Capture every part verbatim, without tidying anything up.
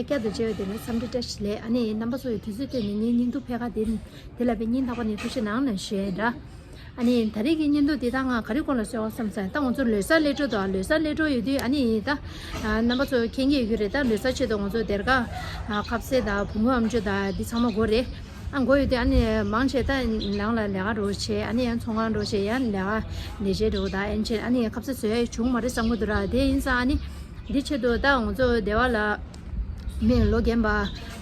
བསྐྱར་དུ་མཇལ་བའི་དུས་ལ་འཚམས་འདྲི་བཀྲ་ཤིས་བདེ་ལེགས། ཨ་ནི་རྣམ་པ་ཚོ་ཡི་དུས་ཚོད་བཏོན་ནས་ངའི་བརྙན་ཐུང་ཕལ་ཁ་དེ་དེ་ལ་བའི་སྙིང་ཐག་པ་ནས་ཐུགས་རྗེ་གནང་ལ་ཞུ་ཡ་ཡིན་ར། ཨ་ནི་ད་རེས་ཀྱི་བརྙན་ཐུང་འདི་དག་ང་ག་རེ་སྐོར་ལ་བཟོས་པ་བསམ་ཙང་ད་ང་ཚོ་ལོ་གསར་སླེབས་འགྲོ་འདུག་ལོ་གསར་སླེབས་འགྲོ་ཡོད་དུས་ཨ་ནི་ད་རྣམ་པ་ཚོ་མཁྱེན་གྱི་ཡོད་ཀྱི་རེད། ད་ལོ་གསར་ཆེད་དུ་ང་ཚོ་སྡེར་ཁ་ཁ་ཟས་དང་བུ་མོ་ཨམ་ཅོག་དང་འདི་ཚང་མ་དགོས་རེད། ཨ་དགོས་ཡོད་དུས་ཨ་ནི་མང་ཆེ་ད་ནང་ལ་ལས་ཀ་འགྲོ་བྱས་ཨ་ནི་ཡང་ཚོང་ཁང་འགྲོ་བྱས་ཡང་ལས་ཀ་ལས་བྱེད་འགྲོ་ད་ཨན་ཆེ་ཨ་ནི་ཁ་ཟས་བཟོ་ཡ་བྱུང་མ་རེད་བསམ་གྱི་འདུག་ར། དེ་ཡིན་ཙང་ཨ་ནི་འདི་ཆེད་དུ་ད་ང་ཚོ་སྡེ་བ་ལ། མི་ལོ་རྒན་པ་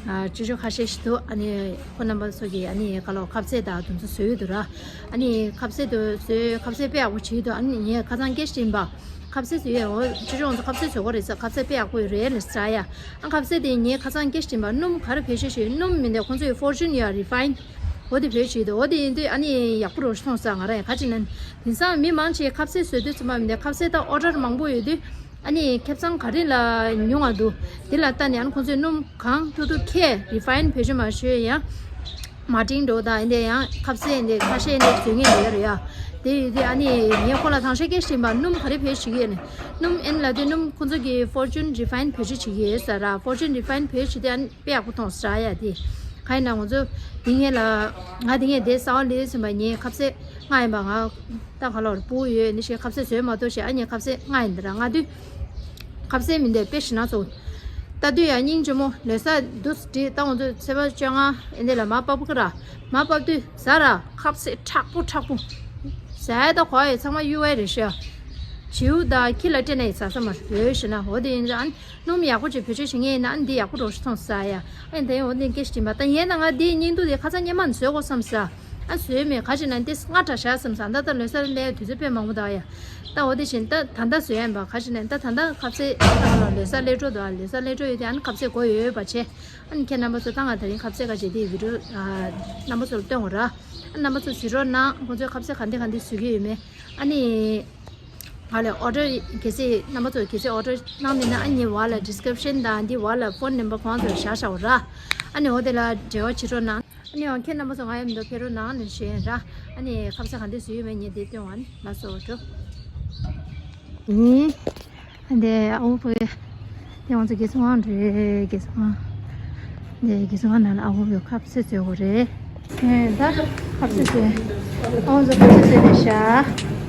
ཨ་ཅོ་ཅོ་ཁ་ཤས་ཤིག་འདུག་ཨ་ནི་ཁོ་རྣམ་པ་ཚོ་གིས་ཨ་ནི་ག་ལོ་ཁ་ཟས་དང་དེ་ཚོ་བཟོས་ཡོད་འདུག་ར། ཨ་ནི་ཁ་ཟས་དེ་བཟོས་ཁ་ཟས་དཔེ་ཡག་པོ་བྱས་འདུག་ཨ་ནི་ངས་ཁ་སང་སྐད་ཆ་དྲིས་པ། ཁ་ཟས་བཟོས་ཡོད། འོ་ཅོ་ཅོ་ང་ཚོ་ཁ་ཟས་བཟོ་གི་རེད་ཟེར། ཁ་ཟས་དཔེ་ཡག་པོ་ཡོད་རེད་ལབ་ཟེར་ཡ། ཨ་ཁ་ཟས་དེ་ངས་ཁ་སང་སྐད་ཆ་དྲིས་པ་སྣུམ་ག་རེ་བེད་སྤྱོད་བྱས། སྣུམ་མིན་ཏེ་ཁོ་ཚོས་ཕོར་ཅུན་ཡ་རི་ཕ་ཡིན་འོ་དེ་བེད་སྤྱོད་འདུག་འོ་དེ་ཡིན་དུས་ཨ་ནི་ཡག་པོ་རོ་མཐོང་ས་ང་རང་ཡང་ག་ཅི་ནན་དེང་སང་མི་མང་ཆེ་ཁ་ཟས་བཟོ་དུས་ཙམ་པ་མིན་ཏེ་ཁ་ཟས་ད་ཨོ་ཌར་མང་པོ་ཡོད་དུས། ཨ་ནི་ཁེ་བཟང་ག་རེ་ལ་ཉུང་བ་འདུག་དེ་ལ་ལྟ་ནས་ཨ་ནི་ཁོང་ཚོས་སྣུམ་གང་ཐུབ་ཐུབ་ཁེ་རི་ཕ་ཡིན་བེད་སྤྱོད་མ་བྱོས་ཡང་། མ་ཏིང་འགྲོ་དང་ཨེ་འདྲ་ཡང་ཁ་ཟས་ཨེ་འདྲ་ཁ་ཤས་ཨེ་འདྲ་བཟོ་མཁན་ཡོད་རེད་ཡ། དེ་ཡོད་དུས་ཨ་ནི་ངས་ཁོ་ལ་དང་ཤོས་སྐད་ཆ་དྲིས་པ་སྣུམ་ག་རེ་བེད་སྤྱོད་བྱེད་ཀྱི་ཡོད་ནས། སྣུམ་ཨེ་ལབ་དུས་སྣུམ་ཁོང་ཚོ་གིས་ཕོར་ཅུན་རི་ཕ་ཡིན་བེད་སྤྱོད་བྱེད་ཀྱི་ཡོད་ཟེར་ར། ཕོར་ཅུན་རི་ཕ་ཡིན་བེད་སྤྱོད་བྱེད་དུས་ཨ་ནི་དཔེ་ཡག་པོ་མཐོང་ཟེར་ཡ་དེ། གང་ཡིན་ན་ང་ཚོ་དེ་སྔོན་ལ་ང་དེ་སྔོན་དེ་གསར་པ་ལས་ཟིན་པ་ངའི་ཁ་ཟས་ལྔ་ཡིན་པ། ང་ད་ག་ལོར་སྤུ་གུ་ཡོད་ནི་ཞེས་ཁ་ཟས་བཟོས་མ་ཐུབ་ཞེས་ཨ་ནི་ཁ་ཟས་ལྔ་ཡིན་འདི་ར་ལྔ་དུས། ཁ་ཟས་མིན་འདི་དཔེ་ཞིག་ན་ཚོ། ལྟ་དུས་ཡང་སྙིང་རྗེ་མོ་ལོ་གསར་འདུག་སྟེ་ད་ང་ཚོ་ཚེས་པ་བཅོ་ལྔ་ཨེ་འདི་ལ་མར་ཕབ་གི་ར། མར་ཕབ་དུས་ཟ་ར་ཁ་ཟས་མཁྲེགས་པོ་མཁྲེགས་པོ། ཟ་ཡ་ད་གོ་ཡ་ཚང་མ་གཡུག་ཡ་རེད་ཤག་བྱིའུ་དང་ཁྱི་ལ་སྤྲད་ན་ཡི་ཟ་ས་མ་རེད་ཞེ་ན། འོ་དེ་ཡིན་ཙང་སྣུམ་ཡག་པོ་ཅིག་བེད་སྤྱོད་བྱེད་མཁན་ཡིན་ན་ཨ་ནི་འདི་ཡག་པོ་འགྲོ་ཤི་ཐོང་ཟ་ཡ། ཨ་ནི་ད་ཡང་འོ་འདི་སྐད་ཆ་དྲིས་པ་ད་ཡིན་ན་ང་འདིའི་སྙིང་སྡུག་དེ་ཁ་སང་སྙན་མ་ནས་བཟོས་དགོས་བསམ་ཟ། ཨ་བཟོས་མེད་ག་ཅི་ན་འདི་སྔ་དྲགས་ཤག་བསམ་ཟ། ད་ལྟ་ལོ་གསར་སླེབས་དུས་ཚོད་དཔེ་མང་པོ་འདུག་ཡ། ད་འོ་དེ་བཞིན་ད་ད་ལྟ་བཟོས་ཡ་ཡིན་པ་ག་ཅི་ན་ད་ད་ལྟ་ཁ་ཟས་ད་ལོ་གསར་སླེབས་འགྲོ་འདུག་ལོ་གསར་སླེབས་འགྲོ་ཡོད་དེ་ཨ་ནི་ཁ་ཟས་དགོས་ཡོད་པ་བྱས། ཨ་ནི་ཁྱེད་རྣམ་པ་ཚོ་ད་ང་དེ་རིང་ཁ་ཟས་ག་ཅི་དེ་བི་ཌི་ཡོ་རྣམ་པ་ཚོར་སྟོན་དགོས་ར། ཨ་རྣམ་པ་ཚོ་གཟིགས་རོགས་གནང་། ཁོང་ཚོས་ཁ་ཟས་ག་འདི་ག་འདི་བཟོས་ཀྱི་ཡོད་མེད། ཨ་ནི། ང་ལ་ཨོ་ཌར་གལ་སྲིད་རྣམ་པ་ཚོ་གལ་སྲིད་ཨོ་ཌར་གནང་མེད་ན་ཨ་ནི་བར་ལ་ཌི་སི་ཀི་རིབ་ཤན་དང་འདི་བར་ལ་ཕོན་ནམ་བར་གང་དུ་བཞག་བཞག་ར། ཨ་ནི་འོ་དེ་ལ་འབྲེལ་བ་བྱེད་རོགས་གནང་། ཨ་ནི་འོ་ཁྱེད་རྣམ་པ་ཚོ་ང་ཡོད་མི་འདུག་ཕེབས་རོགས་གནང་ནས་ཞུ་ཡིན་ར། ཨ་ནི་ཁ་ཟས་ག་འདི་བཟོས་ཡོད་མེད་ངས་འདི་སྟོན་བ་ནི་ལ་སོ་འགྲོ། ཡིན། ཨ་འདི་ཨ་བོ་བོ། དེ་ང་ཚོ་དགེ་ཚོང་ཁང་རེད་དགེ་ཚོང་ཁང་། འདི་དགེ་ཚོང་ཁང་ནང་ལ་ཨ་བོ་བོ་ཁ་ཟས་བཟོས་དགོས་རེད། ཨེ་ད་ཁ་ཟས་བཟོས། ཨ་བོ་ཚོ་ཁ་ཟས་བཟོས་ནས་ཤ།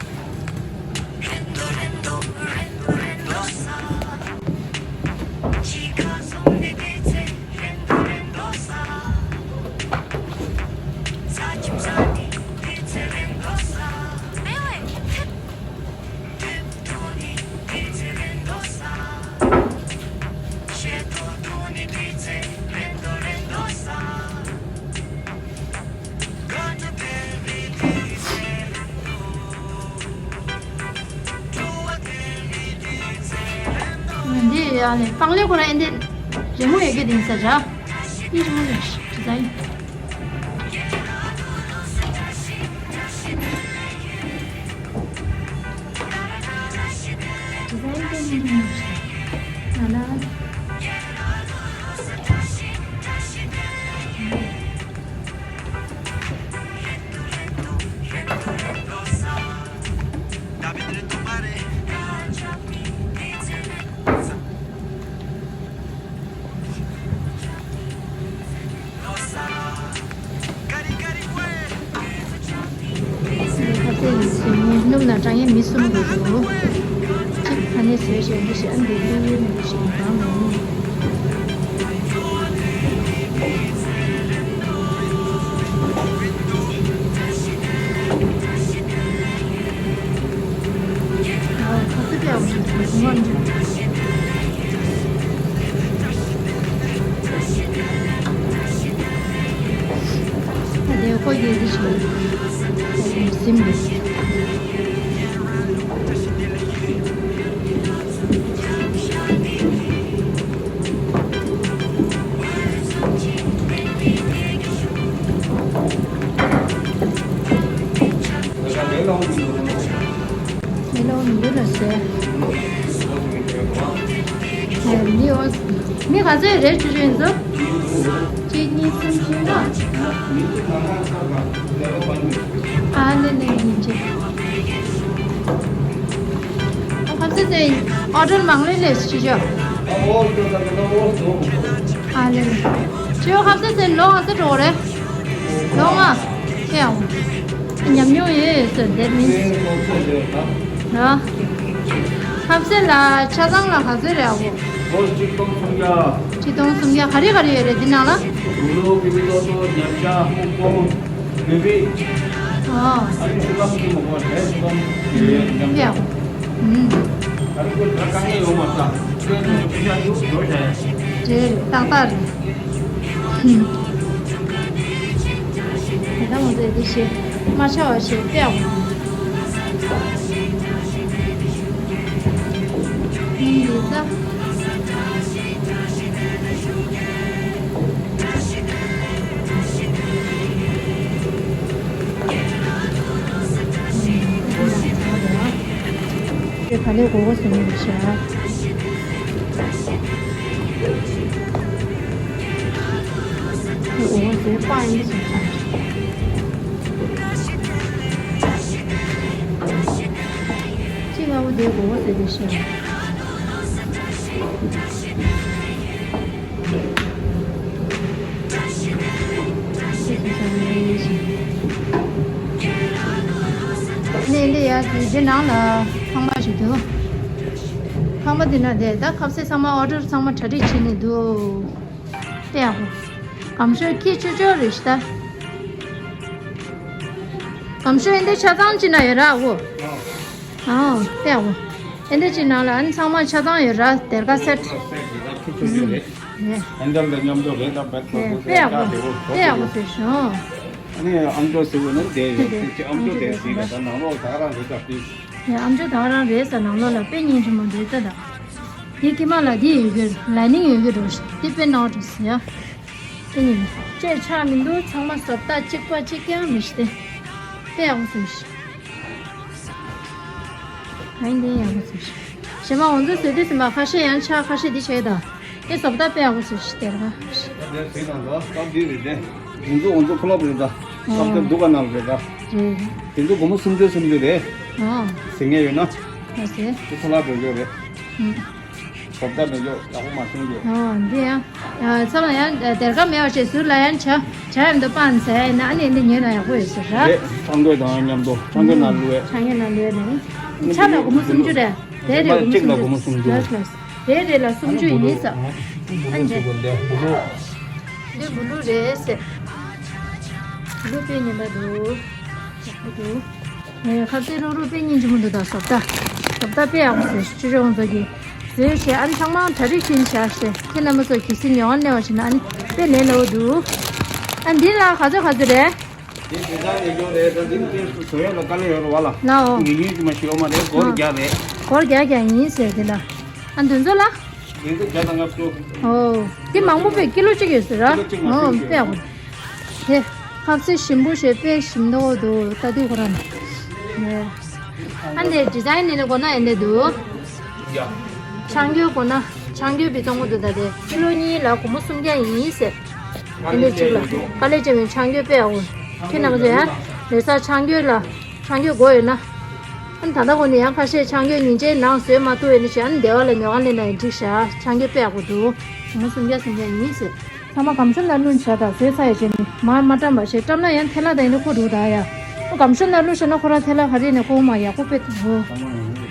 འདི་ཡ་ནི་པང་ལེབ་ཁོ་ར་ཨེ་འདི་རི་མོ་ཡོད་ཀྱི་དེང་ས་ར། འདི་རི་མོ་རེད་ཌི་ཛ་ཡིན། ཌི་ཛ་ཡིན་དེ་ནི་རི་མོ་ཞིག་ན་ན། ཁ་ཟས་ཡིན་ཟེར་ནས་སྣུམ་དང་སྲན་མ་མི་གསུམ་དགོས་འདུག་གཅིག་ཁ་ནས་བཟོས་བྱས་འདི་ཞིག་ཨ་འདི་ལུས་མི་འདི་ཞིག་གང་ལ་ཡིན། ཨ་ཁ་ཟས་ཀྱང་མི་འདུག་ཨ་འདི་ཁོ་ཡི་འདི་ཞིག་ཟིན་འདུག་མེ་ལོང་མི་འདུག་ལ་ཟེར། མི་འོ་མི་ག་ཚོད་རེད་ཅི་རེད་ཟོ། གཅིག་གཉིས་གསུམ་བཞི་ལྔ། ཨ་ནི་ནི་ཡིན་ཅི། ཨ་ཁ་ཚོད་དེ་ཨོ་ཌར་མང་ལེ་ལེ་ཞིག་ཞོ། ཨ་ལེ། ཁྱོད་ཁ་ཟས་ཟས་ལོ་ང་ཟས་འགྲོ་རེད། ལོ་ང་། ཁྱེད་ཡང་། ཉམས་མྱོང་ཡོད་ཟེར་དེ་མིན། ར། ཁ་ཟས་ལ་ཆ་ཚང་ལ་ག་ཚོད་རེད་ཨ་བོ། ལོ་གཅིག་སྟོང་སུམ་བརྒྱ། གཅིག་སྟོང་སུམ་བརྒྱ་ག་རེ་ག་རེ་ཡོད་རེད་འདི་ནང་ལ། བུ་ལོ་ཀི་བི་ཏོ་ཏོ་ཉམས་ཆག་ཧུ་ཀོང་། ལུས་པའི། ཨ། ཨ་རིག་ཤུ་ལམ་གྱི་མོ་གོ་ལས་ཤུ་ལམ་གྱི་ཉམས་ཡ། ཆག་ཨུམ། ཨ་རིག་ཁོ་ད་དཀའ་ངལ་ཡོང་མ་ས། ཁྱོད་ཚོ་ཕི་ཤ་འདུག་འགྲོ་བྱ་ཡ། རེད་རེད་ཏག་ཏག་རེད། ཧུམ། དེ་ད་མོ་ཚོས་འདི་བྱེད། མ་ཆག་པ་བྱེད་པས་ཨ། ཨུམ་འདི་ད། དེ་ག་ལེར་མགོ་སྐོར་བཟོ་ནི་རེད་ཤག་དེ་མགོ་སྐོར་བཟོས་པ་ཡིན་ཟེར་ཤག་ཅི་ལ་འོ་དེ་མགོ་སྐོར་བཟོས་རེད་ཤག་ནས་འདི་ཡ་དེ་འདི་ནང་ལ་ཁང་པ་ཞིག་འདུག་ཁང་པ་འདི་ན་དེ་ད་ཁ་ཟས་ཚང་མ་ཨོ་ཌར་ཚང་མ་གྲ་སྒྲིག་བྱས་ནས་འདུག་དཔེ་ཡག་པོ། སྒམ་ཤོས་ཁྱི་ཆོ་ཆོ་རེད་ཤག་ད། སྒམ་ཤོས་འདི་ཆ་ཚང་ཅི་ན་ཡོད་ར་འོ། ཨང་། དཔེ་ཡག་པོ། ཨེ་འདྲ་ཅིག་ནང་ལ་ཨ་ནི་ཚང་མ་ཆ་ཚང་ཡོད་ར་སྡེར་ཁ་སེ་ཊི། ཁྱི་ཆོ་ཆོ་རེད། ཨེ། ཧན་ཌལ་དང་མཉམ་དུ་རེད་ད་བེད་ཁོ་ཨེ་ཚོ་དཔེ་ཡག་པོ། ཆ་དེ་བོ་དཔེ་ཡག་པོ་ཟེར་ཤོག་ཨ་ནི་ཨམ་ཅོག་ཟེར་བ་ནི་དེ་ཡོད་ཨེ་ཅིག་ཨམ་ཅོག་དེ་ཟེར་ལ་ད་ནང་ལོགས་ད་རང་རེད་ད་དེ། ཨེ་ཨམ་ཅོག་ད་རང་རེད་ས་ནང་ལོགས་ལ་དཔེ་སྙིང་རྗེ་མོ་འདུག་ད་ད། དེ་ཀྱི་མ་ལ་དེ་ཡོད་གི་ལ་ནིང་ཡོད་གི་རོ་ཤི་དེ་དཔེ་ནག་འགྲོ་ཟེར་ཡ། དེ་ནི་བཅད་ཆག་མི་འདུག་ཚང་མ་བཟོ་ལྟ་གཅིག་པ་གཅིག་རྐྱང་མི་ཤི་སྟེ། དཔེ་ཡག་པོ་བཟོས་ཤི། ཨ་ནི་དེ་ཡག་པོ་བཟོས་ཤི། གཞན་མ་འོ་ཚོ་བཟོས་དུས་ཟིན་པ་ཁ་ཤས་ཡང་ཆག་ཁ་ཤས་འདི་བྱས་ད། དེ་བཟོ་ལྟ་དཔེ་ཡག་པོ་བཟོས་ཤི་དེ་ར། ད་དེ་ཟིན་ན་ད་ད་འདི་རེད་དེ། འདི་ཚོ་འོ་ཚོ་ཁོ་ལོབ་རེད་ད། ཨོ། ད་དེ་འདུག་ག་ནང་རེད་ད། རེད། དེ་ཚོ་སྒོར་མོ་སུམ་ཅུ་སུམ་ཅུ་རེད། ཨོ། ཟིན་ངེས་ཡོད་ན། ཨ་ཟེ། དེ་ཁོ་ལོབ་རེད་ཡོད་རེད། ཨུམ། བཟོ་ལྟ་མེད་ཅོག་ཡག་པོ་མ་བྱུང་རྒྱུ། ཨོ་འདི་ཡང་། ཚབ་ལ་ཡང་སྡེར་ཁ་མེད་པ་བྱས་ཟུར་ལ་ཡང་བྱ་བྱ་ཡམ་དུ་སྤང་ཟེར་ཡིན་ན་ཨ་ནི་འདི་ཉོས་ན་ཡག་པོ་ཡོད་ཟེར་ར། རེད་ཆང་གོས་དང་མཉམ་དུ་ཆང་གོས་ནང་བླུགས་ཡས། ཆང་གོས་ནང་བླུགས་ཡས་ནི། ཆ་ལ་སྒོར་མོ་སུམ་ཅུ་རེད། དེ་རེད་སྒོར་མོ་གཅིག་ལ་སུམ་ཅུ། སྒོར་མོ་སུམ་ཅུ། ལགས་ལགས། དེ་རེད་ལ་སུམ་ཅུ་ཡིན་ས། ཨ་འདི། འདི་བུ་ལུ་རེད་ཟེར། བུ་ལུ་དཔེ་ཉན་པ་འདུག་ཡག་པོ་འདུག་ངས་ཁ་ཟས་རུག་རུག་དཔེ་སྙིང་རྗེ་མོ་འདུག་ད་བཟོ་ལྟ། བཟོ་ལྟ་དཔེ་ཡག་པོ་བཟོས་ཤག་ཅོ་ཅོ་ཁོང་ཚོ་གིས། བཟོས་བྱས་ཨ་ནི་ཚང་མ་གྲ་སྒྲིག་བྱས་ནས་བཞག་ཤག་ཁྱེད་རྣམ་པ་ཚོ་གལ་སྲིད་ཉོ་བ་སླེབས་པ་བྱས་ན་ཨ་ནི་དཔེ་ལས་སླ་པོ་འདུག་ཨ་འདི་ལ་ག་ཚོད་ག་ཚོད་རེད། དེ་དེ་ཚང་ཡོད་ཀྱོག་རེད་ད་འདི་ནི་དེ་བཟོ་ཡག་ལ་དཀའ་ལས་ཡོད་རེད་བ་ལ། ལའོ། ཉིན་ཉིན་གྱི་མ་ཤི་ཡོད་མ་རེད་སྒོར་ཨ། བརྒྱ་རེད། སྒོར་བརྒྱ་བརྒྱ་ཡིན་ཟེར་དེ་ལ། ཨ་འདི་ཚོ་ལ། འདི་ཚོ་བརྒྱ་དང་ལྔ་བཅུ། ཨོ། འདི་མང་པོ་པས་ཀི་ལོ་གཅིག་ཡོད་ཟེར་ར། ཀི་ལོ་གཅིག་མ་ཨོ་ཟིན་དཔེ་ཡག་པོ། དེ། ཁ་ཟས་ཞིམ་པོ་ཞེས་དཔེ་ཞིམ་མདོག་འདུག་ལྟ་དུས་ཁོ་རང་ནས། ཨ་འདི་ཌི་ཛའིན་ནི་ནི་གོ་ན་ཨེ་འདི་འདུག་ཡ། ཆང་གོས་གོ་ན་ཆང་གོས་བི་བཙོང་གོ་འདུག་ད་དེ་ཀི་ལོ་གཉིས་ལ་སྒོར་མོ་སུམ་བརྒྱ་ཡིན་ཟེར། ཨེ་འདི་གཅིག་ལ་དཀའ་ལས་ཆེ་བའི་ཆང་གོས་དཔེ་ཡག་པོ། ཁྱེད་རྣམ་པ་ཚོ་ཡ། རེས་གཟའ་ཆང་གོས་ལ་ཆང་གོས་དགོས་ཡོད་ན། ཨ་ནི་ད་ལྟ་གོ་ནས་ཡང་ཁ་ཤས་ཆང་གོས་ཉིན་བྱེད་ནང་བཟོས་མ་ཐུབ་ཡོད་ན་ཞེས་ཨ་ནི་སྡེ་བ་ལ་ཉོ་ག་སླེབས་ན་ཡང་འགྲིག་ཤག་ཆང་གོས་དཔེ་ཡག་པོ་འདུག་སྒོར་མོ་སུམ་བརྒྱ་སུམ་བརྒྱ་ཡིན་ཟེར། ཚང་མ་སྒམ་ཤོ་ནང་བླུགས་བྱ་དང་བཟོས་ཚར་ཡས་བྱས་ནས་མར་མ་བཀྲམ་པ་བྱས་བཀྲམ་ན་ཡང་ཐལ་བ་དང་ཡིན་ན་ཁོ་འགྲོ་ད་ཡ། སྒམ་ཤོ་ནང་བླུགས་བྱས་ན་ཁོ་རང་ཐལ་བ་ག་རེ་ནས་ཁོ་མ་ཡག་པོ་དཔེ་འདུག་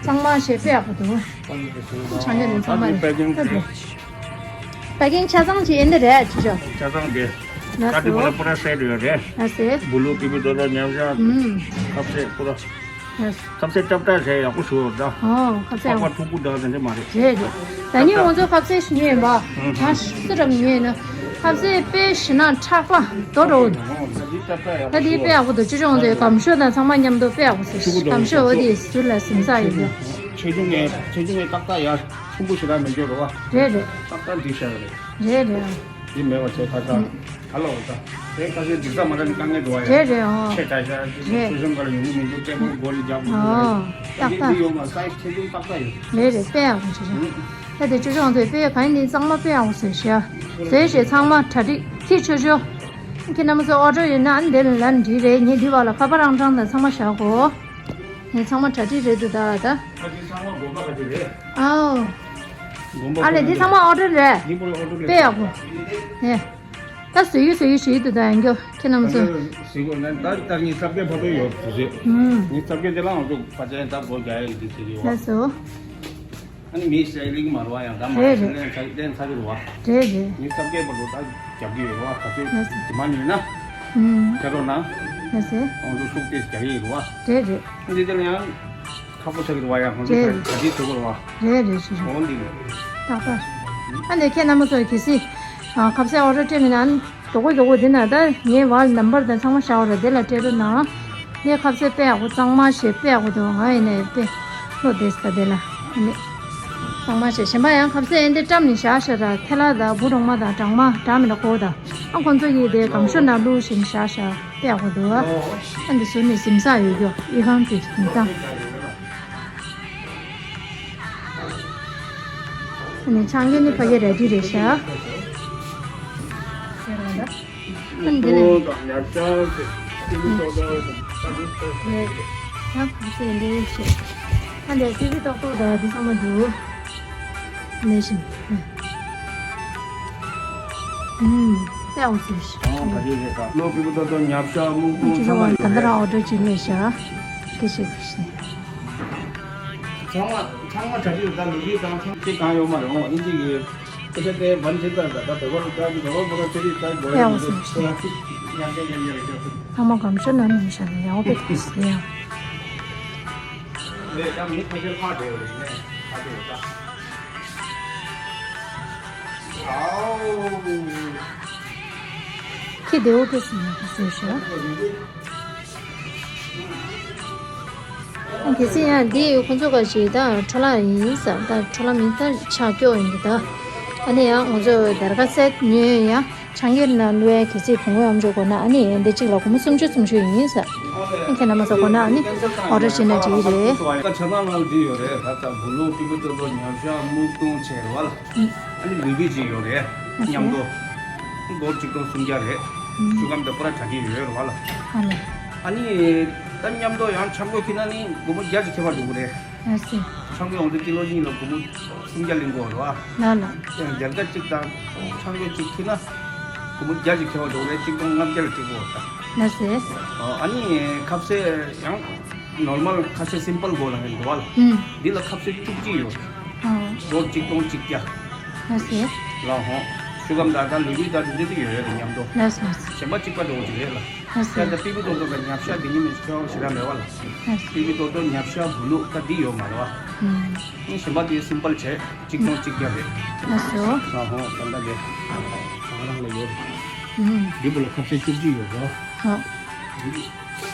ཚང་མ་བྱས་དཔེ་ཡག་པོ་འདུག་ཆང་གོས་ནི་ཚང་མ་རེད། པེ་ཀིང་དེ། པེ་ཀིང་ཆ་ཚང་ཅིག་ཡིན་ནི་རེད་ཅི་ཆོ། ཆ་ཚང་དེ། ལགས་སོ། ཀ་ཏི་པུ་ར་པུ་ར་སེ་ཊི་ཡོད་རེད། ལགས་སོ། བུ་ལུ་ཀི་བི་ཏོ་ཏོ་ཉམས་ཆག་ཨུམ། ཁ་ཟས་པུ་ར། ཡ། ཁ་ཟས་ཏག་ཏག་བྱས་ཡག་པོ་ཞིག་ཡོད་ད། ཨོ་ཁ་ཟས་པགས་པ་ཡག་པོ། མཁྲུག་པོ་འདྲ་དེ་འདྲ་མ་རེད། རེད་རེད། ད་ནི་ང་ཚོ་ཁ་ཟས་ཞིག་ཉོས་ཡིན་པ། ཨུ་ཧུ། ང་སུ་རབ་ཉོས་ཡིན་ན། ཁ་ཟས་དཔེ་ཞིམ་ན་ཁྲག་པ་རྡོ་རོ། ཨོ་ད་འདི་ཏག་ཏག་ཡག་པོ་ད་འདི་ཞིག་དཔེ་ཡག་པོ་འདུག་ཅོ་ཅོ་ང་ཚོའི་སྒམ་ཤོ་དང་ཚང་མ་མཉམ་དུ་དཔེ་ཡག་པོ་ཞིག་ཞུ་གི་འདུག་སྒམ་ཤོ་འོ་དེ་ཟུར་ལ་ཟིན་ས་ཡོད་རེད། ཆེ་ཆུང་ངའི་ཆེ་ཆུང་ངའི་ཏག་ཏག་ཡག་ཆེན་པོ་ཞིག་རག་མི་འགྱོ་རོ་བ། རེད་རེད། ཏག་ཏག་འགྲིག་ཤག་རེད། རེད་རེད། འདི་མེད་པ་བྱས་ཁ་ཚ། ཨུ། ག་ལ་འོ་ད། དེ་ཁ་ཤས་འགྲིག་ས་མ་རག་ནི་དཀའ་ངལ་འགྲོ་བ་ཡ། རེད་རེད་ཨོ། ཆེ་དྲག་ཤག་རེད། ཆུ་ཤོང་ག་ལ་ཡོང་གི་མི་འདུག་པད་མོ་སྒོ་ནས་རྒྱག་དགོས་འདུག་ཨོ། ཏག་ཏག་འདི་ཡོད་མ་སའི་ཆེ་ཆུང་ཏག་ཏག་ཡོད། རེད་རེད་དཔེ་ཡག་པོ་བྱེད་རེད། ཨུ། ད་དེ་ཅོ་ཅོ་ང་ཚོས་དཔེ་གང་ཡིན་ནི་གཙང་མ་དཔེ་ཡག་པོ་བཟོས་ཤག་བཟོས་བྱས་ཚང་མ་གྲ་སྒྲིག་ཁྱི་ཆོ་ཆོ། ཁྱེད་རྣམ་པ་ཚོ་ཨོ་ཌར་ཡོད་ན་ཨ་ནི་འདིར་ལན་འགྲིག་རེད། ངས་འདི་བར་ལ་ཁ་པར་རང་གྲངས་དང་ཚང་མ་བཞག་གོ་ངས་ཚང་མ་གྲ་སྒྲིག་རེད་འདུག་ད་ད། ཨ་ཅེ་ཚང་མ་དགོན་པ་ག་ཅེ་རེད། ཨའོ། དགོན་པ་ཨ་ལས་འདི་ཚང་མ་ཨོ་ཌར་རེད། འདི་པོ་ཨོ་ཌར་རེད། དཔེ་ཡག་པོ། ཧེ། ད་བཟོ་ཡུལ་བཟོ་ཡུལ་ཞིག་འདུག་ད་ཡང་རྒྱོ་ཁྱེད་རྣམ་ཚོ། ཟེར་དགོས་ན་ད་ད་ངའི་ཚབ་སྐྱོར་ཕ་ཐོ་ཡོད་ཟེར་ཟེར། ཧུམ། ངའི་ཚབ་སྐྱོར་དེ་ལའང་ཚོ་ཕ་ཆེན་ད་སྒོ་རྒྱག་ཡ་ཡིན་ཟེར་ཟེར་ཡོད། ལགས་སོ། ཨ་ནི་མིའི་ཤ་ལིག་མ་རུ་བ་ཡང་ད་མ་རེད་རེད། ལེན་ཚ་ལེན་ཚ་གི་རུ་བ། རེད་རེད། ངའི་ཚབ་སྐྱོར་ཕ་ཐོ་ད་རྒྱབ་ཀྱི་ཡོད་རུ་བ་ག་ཚོད་ལགས་སོ། དེ་མ་ཉོས་ན། ཧུམ། ཁྱེད་རོགས་ན། ལགས་སོ། ཁོང་ཚོ་ཤུགས་ཏེ་རྒྱག་གི་ཡོད་རུ་བ། རེད་རེད། འདི་དེ་ལ་ཡང་། ཁག་པོ་ཆགས་ཀྱི་རེད་བ། ཡང་ཁོང་ཚོ་རེད། ག་དུས་ཐུག་གི་རེད་བ། རེད་རེད་ཞུ་ཞུ། འོ་འདི་རེད། ཏག་ཏག་ཨ་ནི་ཁྱེད་རྣམ་པ་ཚོ་གལ་སྲིད། ཨ་ཁ་ཟས་ཨོ་ཌར་སྤྲད་མེད་ན་ཨ་ནི་མགྱོགས་པོ་མགྱོགས་པོ་འདི་ན་ད་ངའི་བར་ནམ་བར་དང་ཚང་མ་བཞག་རེད། དེ་ལ་སྤྲད་རོགས་གནང་། ངས་ཁ་ཟས་དཔེ་ཡག་པོ་གཙང་མ་བྱས་དཔེ་ཡག་པོ་འདུག་ང་ཡིན་ནའི་དཔེ་བློ་བདེ་ས་དེ་ལ་ཨ་ནི། གཙང་མ་བྱས་གཞན་པ་ཡང་ཁ་ཟས་ཨེ་འདི་བཀྲམ་ནས་བཞག་ཤག་ར་ཐལ་ལ་དང་བུ་གྲོག་མ་དང་སྦྲང་མ་འདྲ་མི་འདྲ་གོ་ད་ཨ་ཁོང་ཚོ་ཡིས་དེ་སྒམ་ཤོ་ནང་བླུགས་བཞིན་བཞག་ཤག་དཔེ་ཡག་པོ་འདུག་ཨ་འདི་ཟུར་ནས་གཟིམ་ས་ཡོད་རྒྱུ་ཨི་ཁང་དེ་གཟིམ་ས། ཨ་ནི་ཆང་གི་ནི་ཕ་གི་རལ་གྲི་རེད་ཤག་ཨ་འདི་ལ། ཨོ་དང་ཉག་ཆ་ཟེར་ཏི་ལི་ཏོག་ཏོག་དང་ས་ཏི་ཏོག་ཏོག་རེད། ཡང་ག་ཚོད་འདི་ཤེས། ཨ་འདི་ཏི་ལི་ཏོག་ཏོག་དང་འདི་ཚང་མ་འདུག་ལས་བཞིན། ཨུམ། དཔེ་འོང་ཟེར་ཤག་ཨོ་ག་ཚོད་རེད་ད། ལོ་ཕྲུ་གུ་ཏོག་ཏོག་ཉག་ཆ་སྨུག་ཁུང་ཚང་མ་ཡོད་རེད། ད་ལྟ་རང་ཨོ་ཌར་ཅིག་སླེབས་ཤག་སྐད་ཆ་དེ་བཞིན། ཚང་མ་ཚང་མ་གྲ་སྒྲིག་ད་ལུག་རྒྱུ་དང་ཚང་ཅིག་གང་ཡོད་མ་རེད། འོ་ཨིན་ཇི་གི་ཨེ་ཤ་ཏའི་བན་ཆེ་ཙང་ད་ད་དེ་བར་ད་དེ་བར་བོ་ད་ཚེ་རིག་ད་གོ་ཡ་ཡ་མི་འོ་འདུག་སོ་སོ་ཡ་ཡ་ཡ་ཡ་ཡ། ཚང་མ་གམ་ཤོ་ན་ནིང་ཤ་ན་ཡ་འོ་པེ་ཏི་སི་ཡ། ལས་ཀྱང་མི་ཁ་ཤས་ལྷག་བསྡད་ཡོད་རེད་ནས་ཁ་ཤས་ཡོད་ད། ཨའོ། ཁྱི་དེ་འོ་པེ་སི་ཡ་ཁ་ཤས་ཤ། གལ་སྲིད་ཡང་འདི་ཁོང་ཚོ་ག་ཞིག་ད་འཕྲོ་བརླག་ཡིན་ས་ད་འཕྲོ་བརླག་མིན་ད་ཆག་སྐྱོ་ཡིན་གྱི་ད། ཨ་ནི་ཡང་ང་ཚོ་དར་ཁ་སེ་ཉོས་ཡང་ཆང་གིར་ན་ལུའི་གལ་སྲིད་བོང་བུ་ཡམ་ཆོག་གོ་ན་ཨ་ནི་འདི་གཅིག་ལ་སྒོར་མོ་སུམ་ཅུ་སུམ་ཅུ་ཡིན་ས། ཨ་ཁྱེད་རྣམ་པ་ཚོ་གོ་ན་ཨ་ནི་ཨོ་ཌར་བྱེད་ན་འགྲིག་གི་རེད། ད་ཆ་ཚང་ནང་འདི་ཡོད་རེད། ད་ལྟ་བུ་ལུག་ཏི་ཕུ་ཏོ་ཏོ་ཉམས་ཤ་སྨུག་ཏོང་ཆེ་རེད་བ་ལ། ཨ་ནི་ལུས་པོའི་ཅིག་ཡོད་རེད། མཉམ་དུ། སྒོར་གཅིག་སྟོང་སུམ་བརྒྱ་རེད། ཤུ་གམ་དང་པུ་ར་གྲ་སྒྲིག་ཡོད་རེད་བ་ལ། ཨ་ནི། ཨ་ནི། ད་མཉམ་དུ་ཡང་ཆང་གོས་ཁྱེར་ན་ནི་སྒོར་མོ་བརྒྱ་ཅིག་ཁྱད་པར་འགྲོ་གི་རེད། ཆང་གོས་འོང་དུས་ཀི་ལོ་གཉིས་ལ་སྒོར་མོ་སུམ་བརྒྱ་ལེན་དགོས་རེད་བ། ལ་ལ། སྒྱར་ཀ་གཅིག་དང་ཆང་གོས་གཅིག་ཁྱེར་ན། སྒོར་མོ་བརྒྱ་ཅིག་ཁྱད་པར་འགྲོ་གི་རེད། གཅིག་སྟོང་ལྔ་བརྒྱ་ལ་སྤྲད་དགོས་རེད་ད། ལ་སེ། ཨ་ནི་ཁ་ཟས་ཡང་། ནོར་མལ་ཁ་ཟས་སིམ་པལ་སྒོ་ལ་ཡིན་འགྲོ་བ་ལ། ཨུམ། འདི་ལ་ཁ་ཟས་བཅུ་གཅིག་ཡོད། ཨོ། སྒོར་གཅིག་སྟོང་གཅིག་བརྒྱ། ལགས་སོ། ལགས་ཧོ། ཤུ་གམ་ད་ད་ལུས་རིགས་ད་དེ་འདྲ་དེ་ཡོད་རེད་མཉམ་དུ། ལགས་སོ། གཞན་པ་གཅིག་པ་འདྲ་བོ་ཅིག་རེད་ལ། ལགས་སོ། ད་ད་པི་པི་ཏོག་ཏོ་ད་ཉབ་ཤ་དེ་ཉིད་མི་ཁྱོད་ཞེ་དྲག་མེད་བ་ལ། ལགས་སོ། པི་པི་ཏོག་ཏོ་ཉབ་ཤ་བུ་ལུག་ད་འདི་ཡོད་མ་རེད་བ། ཨུམ། ཨ་ནི་གཞན་པ་དེ་སིམ་པལ་བྱས་གཅིག་སྟོང་གཅིག་བརྒྱ་རེད། ལགས་སོ། ལགས་ཧོ་ད་ད་དེ། ད་ག་རང་ལ་ཡོད་རེད། ཨུམ། འདི་བུ་ལ་ཁ་ཟས་བཅུ་གཅིག་ཡོད་རེད། ཧོ། འདི་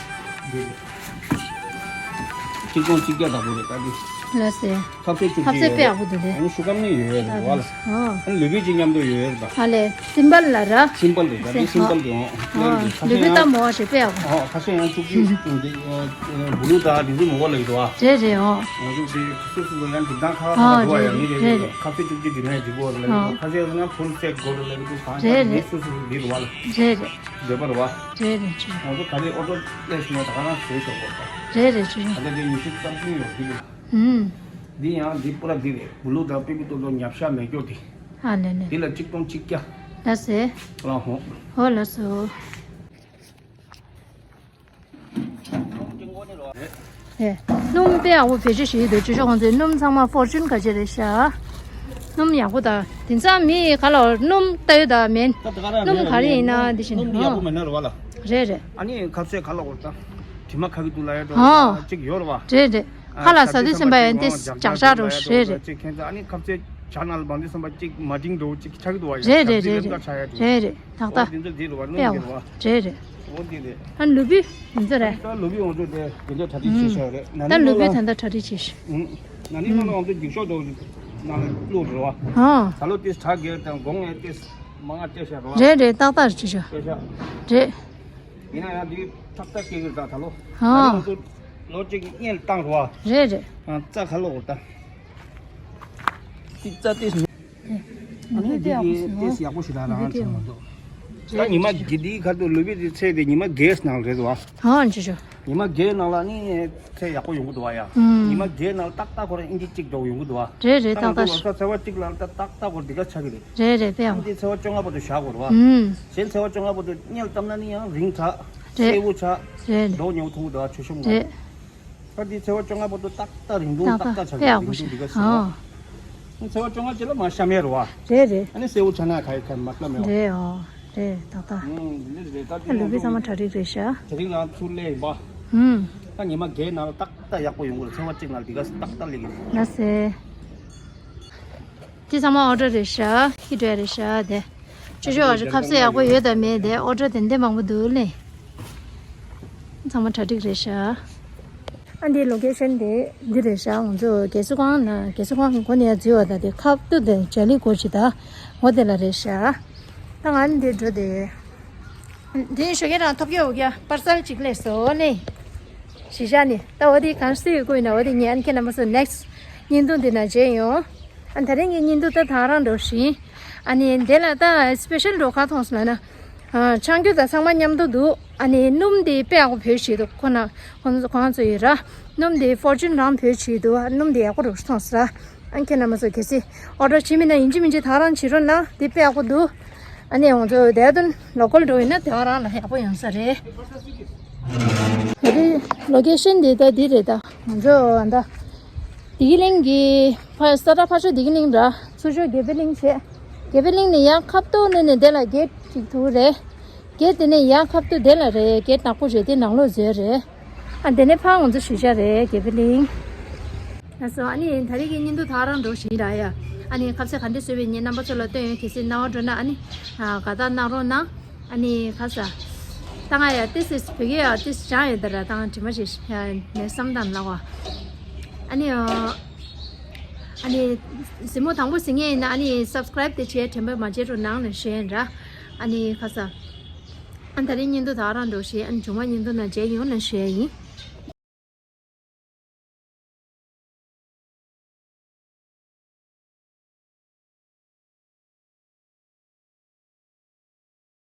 འདི། གཅིག་སྟོང་གཅིག་བརྒྱ་དག་པོ་རེད་ད་འདི། ལགས་སེ། ཁ་ཟས་བཅུ་ཁ་ཟས་དཔེ་ཡག་པོ་འདུག་དེ། ཨ་ནི་ཤུ་གམ་ནི་ཡོད་ཡོད་རེད་བ་ལ། ཨ་ནི་ལུས་པོའི་ཅིག་མཉམ་དུ་ཡོད་ཡོད་རེད་ད། ཨ་ལས་སིམ་པལ་ལ་ར། སིམ་པལ་རེད་ད་འདི་སིམ་པལ་རེད་ཨོ། ལུས་པོའི་ཏ་མོ་བ་ཞེས་དཔེ་ཡག་པོ། ཨོ་ཁ་ཟས་ཡང་བཅུ་གཅིག་འདི་བུ་ལུག་ད་འདི་ཚོ་མོ་བ་ལ་ཡོད་རེད་བ། རེད་རེད་ཨོ། ང་ཚོ་འདི་སོ་སོ་ལ་ཡང་འདི་དང་ཁ་ཁ་འགྲོ་བ་ཡང་མི་རེད་རེད། ཁ་ཟས་བཅུ་གཅིག་འདི་ནས་འདི་བོ་ལ་ཡོད་ཁ་ཟས་ཡང་ཕུལ་སེ་སྒོ་ལ་ལ་ཡོད་གང་ཡང་མི་སོ་སོ་འདི་རེད་བ་ལ། རེད་རེད། འདོད་པ་རེད་བ། རེད་རེད་ཅི། ང་ཚོ་ག་རེ་ཨོ་ཏོ་ལས་ཤི་ན་ད་ག་རང་བཟོས་ཆོག་གོ། རེད་རེད་ཅི། ད་ལྟ་དེ་ཉི་ཤུ་རྩ་བདུན་ཡོད་འདི་རེད། ཧུམ། འདི་ཡང་འདི་པུ་ར་འདི་རེད། བུ་ལུག་དང་པི་པི་ཏོག་ཏོ་ཉབ་ཤ་མེ་སྒྱོགས་འདི། ཨ་ལེ་ལེ། འདི་ལ་གཅིག་སྟོང་གཅིག་བརྒྱ། ལགས་སེ། ལགས་ཧོ། ཧོ་ལགས་སོ། ཨེ། སྣུམ་དཔེ་ཡག་པོ་བེད་སྤྱོད་བྱེད་ཀྱི་འདུག་ཅི་ཤོག་ཁོང་ཚོས་སྣུམ་ཚང་མ་ཕོར་ཅུན་ག་ཅི་རེད་ཤག་སྣུམ་ཡག་པོ་དང་དེང་སང་མི་ག་ལ་སྣུམ་ལྟ་ཡོད་ད་མེད། ད་ད་ག་རང་སྣུམ་ག་རེ་ཡིན་ན་འདི་བཞིན་སྣུམ་ཡག་པོ་མེད་ན་རེད་བ་ལ། རེད་རེད། ཨ་ནི་ཁ་ཟས་ག་ལ་འོར་ད། དྲི་མ་ཁ་གི་འདུག་ལ་ཡ་ཧོ། འགྲོ་གཅིག་ཡོད་རེད་བ། རེད་རེད། ཁ་ལ་ཟ་དུས་ཙམ་པ་ཡང་དེ་ཇག་ཇག་འགྲོ་རེད་རེད། གཅིག་ཁྱེད་ཚོ་ཨ་ནི་ཁ་ཟས་ཇག་ནང་ལ་བང་དུས་ཙམ་པ་གཅིག་མ་འགྲིག་འགྲོ་གཅིག་ཆག་གི་འདུག་བ་ཡ། རེད་རེད་རེད་རེད། རེད་རེད། ཏག་ཏག་དཔེ་ཡག་པོ། འདི་ཚོ་འདི་རུ་བ་སྣུམ་འདི་རུ་བ། རེད་རེད། འོ་འདི་རེད། ཨ་ལུས་པོ་འདི་ཚོ་རེད། ད་ལུས་པོ་འོ་ཚོ་དེ་དེ་འདྲ་གྲ་སྒྲིག་བྱེད་ཤག་རེད། ད་ལུས་པོ་ད་ལྟ་གྲ་སྒྲིག་བྱེད་ཤག་ན་ནིང་ནང་ལ་འོ་ཚོ་རྒྱུག་ཤོག་འདྲ་བོ་ནང་ལ་བླུགས་རེད་བ། ཧོ། ད་ལོ་ཏིས་གྲ་རྒྱས་དང་དགོང་ངས་ཏིས་མ་ང་སྤྲད་ཤག་རེད་བ། རེད་རེད། ཏག་ཏག་བྱེད་ཤག་རེད་ཤག་རེད། ཡིན་ན་ཡང་འདི་ཏག་ཏག་སྐྱེ་གི་རེད་ད་ད་ལོ། ཧོ། ད་ནིང་འོ་ཚོ་ལོ་གཅིག་གཉིས་ལ་བཏང་རེད་བ། རེད་རེད། རྩ་ཁ་ལོ་འོ་ད། ཏིས་རྩ་ཏིས། ཨ་ནི་འདི་གི་ཏེས་ཡག་པོ་ཞིག་རག་རང་ཚང་མ་འདུག་ད་ཉི་མ་དགེ་འདིའི་ཁ་ཐུག་ལུས་པའི་དེ་ཚེ་དེ་ཉི་མ་རྒྱས་ནང་རེད་བ། ཧང་ཅི་ཅོ། ཉི་མ་བརྒྱད་ནང་ལ་ནི་ཚལ་ཡག་པོ་ཡོང་གི་འདུག་བ་ཡ། ཨུམ། ཉི་མ་བརྒྱད་ནང་ལ་ཏག་ཏག་ཁོ་རང་ཨིན་ཅི་གཅིག་འགྲོ་ཡོང་གི་འདུག་བ། རེད་རེད། ད་ང་ཏག་ཚོ་ཏག་ལོ་གསར་ཚེས་པ་གཅིག་ལ་ཏག་ཏག་ཁོ་འདི་ག་ཆགས་ཀྱི་རེད། རེད་རེད། དཔེ་ཨང་། ཨ་འདི་ཚེས་པ་བཅོ་ལྔ་བར་དུ་བཞག་དགོས་རེད་བ། ཨུམ། གཞན་ཚེས་པ་བཅོ་ལྔ་བར་དུ་གཉེར་བཏང་ན་ནི་ཡང་རིང་དྲགས། རེད། སེར་པོ་ཆགས། རེད་རེད། འགྲོ་ཉོ་ཐུང་དུ་ཆུ་ཤོང་ངམ། རེད། ད་འདི་ཚེས་པ་བཅོ་ལྔ་བར་དུ་ཏག་ཏག་རིང་ཐུང་ཏག་ཏག་ཆགས་ཀྱི་རེད། ཏག་ཏག་དཔེ་ཡག་པོ་རིང་ཐུང་ཞིག་འདི་ག་ཟེར་བ། ཨོ། ཚེས་པ་བཅོ་ལྔ་ཅིག་ལ་མ་ཤ་མེད་རེད་བ། རེད་རེད། ཨ་ནི་སེར་པོ་ཆགས་ན་ག་ཡི་ག་མ་ལྟ་མེད་བ། རེད། ཨོ། རེད། ཏག་ཏག་ཨུམ། འདི་རེད། ད་ད་ལུག་པའི་ཚང་མ་གྲ་སྒྲིག་རེད་ཤག་གྲ་སྒྲིག་ལ་ཚུར་སླེབས་ཡིན་པ། ཨུམ། ད་ཉི་མ་བརྒྱད་ནང་ལ་ཏག་ཏག་ཡག་པོ་ཡོང་གི་རེད། ཚེས་པ་གཅིག་ནང་ལ་འདི་ག་ཏག་ཏག་སླེབས་ཀྱི་རེད། ལགས་སེ། འདི་ཚང་མ་ཨོ་ཌར་རེད་ཤག་ཁྱི་འདྲ་རེད་ཤག་དེ། ཅོ་ཅོ་བ་རི་ཁབ་ས་ཡག་པོ་ཡོད་དམ་མེད་དེ་ཨོ་ཌར་དེ་འདྲ་མང་པོ་འདུག་ལེ། ཚང་མ་གྲ་སྒྲིག་རེད་ཤག་ཨ་འདི་ལོ་ཀེ་ཤན་དེ་འདི་རེད་ཤག་ང་ཚོ་རྒས་གསོ་ཁང་ན་རྒས་གསོ་ཁང་གི་སྒོ་ནས་འཛུལ་བ་དང་དེ་ཁབ་ཏུ་དེ་ཇ་ལི་སྒོ་ཅི་ད་འོ་དེ་ལ་རེད་ཤག་ད་ང་འདི་འགྲོ་དེ། དེ་ཞོགས་ཀས་རང་ཐོབ་ཀྱི་འོ་ཀྱ་པར་སལ་ཅིག་ལས་སོ་ལེ། གཞིས་ཆགས་ནས་ད་འོ་དེ་གང་སུ་ཡོད་ཀོ་ཡིན་ན་འོ་དེ་ཉན་ཁྱེད་རྣམ་པ་ཚོ་next་བརྙན་ཐུང་འདི་ན་མཇལ་ཡོང་། ཨ་ད་རིང་གི་བརྙན་ཐུང་ད་ད་རང་འགྲོ་བཞིན། ཨ་ནི་འདི་ལ་ད་སི་པེ་ཤལ་འགྲོ་ག་མཐོང་སོང་ལ་ན། ཆང་རྒྱུ་དང་ཚང་མ་མཉམ་དུ་འདུག་ཨ་ནི་སྣུམ་དེ་དཔེ་ཡག་པོ་བོད་བྱས་འདུག་ཁོ་ན་ཁོང་ཁོང་ཚོ་ཡོད་ར། སྣུམ་དེ་ཕོར་ཅུན་རང་བོད་བྱས་འདུག་སྣུམ་དེ་ཡག་པོ་རུ་མཐོང་སོང་ར། ཨ་ཁྱེད་རྣམ་པ་ཚོ་གལ་སྲིད་ཨོ་ཌར་བྱེད་མིན་ན་ཡིན་གཅིག་མིན་གཅིག་ད་རང་བྱེད་རོགས་གནང་། དེ་དཔེ་ཡག་པོ་འདུག་ཨ་ནི་ང་ཚོ་དེ་དོན་ལོ་ཀལ་འགྲོ་ཡིན་ན་དེ་བ་རང་ལ་ཡག་པོ་ཡོང་ས་རེད། ད་དེ་ལོ་ཀེ་ཤན་དེ་ད་འདི་རེད། ད་ང་ཚོ་ད་བདེ་སྐྱིད་གླིང་གི་ཕ་ས་ཏ་ཕ་ཤོ་བདེ་སྐྱིད་གླིང་ར་ཚུར་ཤོ་དགེ་འཕེལ་གླིང་བྱས། དགེ་འཕེལ་གླིང་ནས་ཡར་ཁབ་ཏོ་ནས་ནས་དེ་ལ་གེ་ཊི་གཅིག་ཐུག་རེད། གེ་ཊི་དེ་ནས་ཡར་ཁབ་ཏོ་དེ་ལ་རེད། གེ་ཊི་ནག་པོ་རེད། དེ་ནང་ལོགས་འཛུལ་རེད། ཨ་དེ་ནས་ཕར་ང་ཚོ་གཞིས་ཆགས་རེད་དགེ་འཕེལ་གླིང་། ལགས་སོ། ཨ་ནི་ད་རེས་ཀྱི་བརྙན་ཐུང་ད་རང་འགྲོ་བཞིན་ར་ཡ། ཨ་ནི་ཁ་ཟས་ག་འདྲ་བཟོས་པའི་ངས་རྣམ་པ་ཚོ་ལ་སྟོན་ཡོང་། གལ་སྲིད་སྣང་བ་འགྲོ་ན་ཨ་ནི་ཨ་དགའ་རྟགས་གནང་རོགས་གནང་། ཨ་ནི་ཁ་ཟས་ད་ང་ཡ་ཏི་སི་བོད་སྐད་ཡ་ཏི་སི་སྦྱང་ཡོད་ད་ར། ད་ང་དྲི་མ་ཞིག་ཡ་ནས་བསམ་དང་ལ་བ། ཨ་ནི་ཨ་ནི་གཟིགས་མོ་དང་པོ་གཟིགས་མཁན་ཡིན་ན་ཨ་ནི་སབ་སི་ཀ་རེབ་དེ་བྱས་དྲན་པ་མ་བརྗེད་རོགས་གནང་ལ་ཞུ་ཡིན་ར། ཨ་ནི་ཁ་ཟས་ཨ་ད་རེས་བརྙན་ཐུང་ད་རང་འགྲོ་བཞིན། ཨ་ནི་མཇུག་མ་བརྙན་ཐུང་ནང་མཇལ་ཡོང་ལ་ཞུ་ཡ་ཡིན།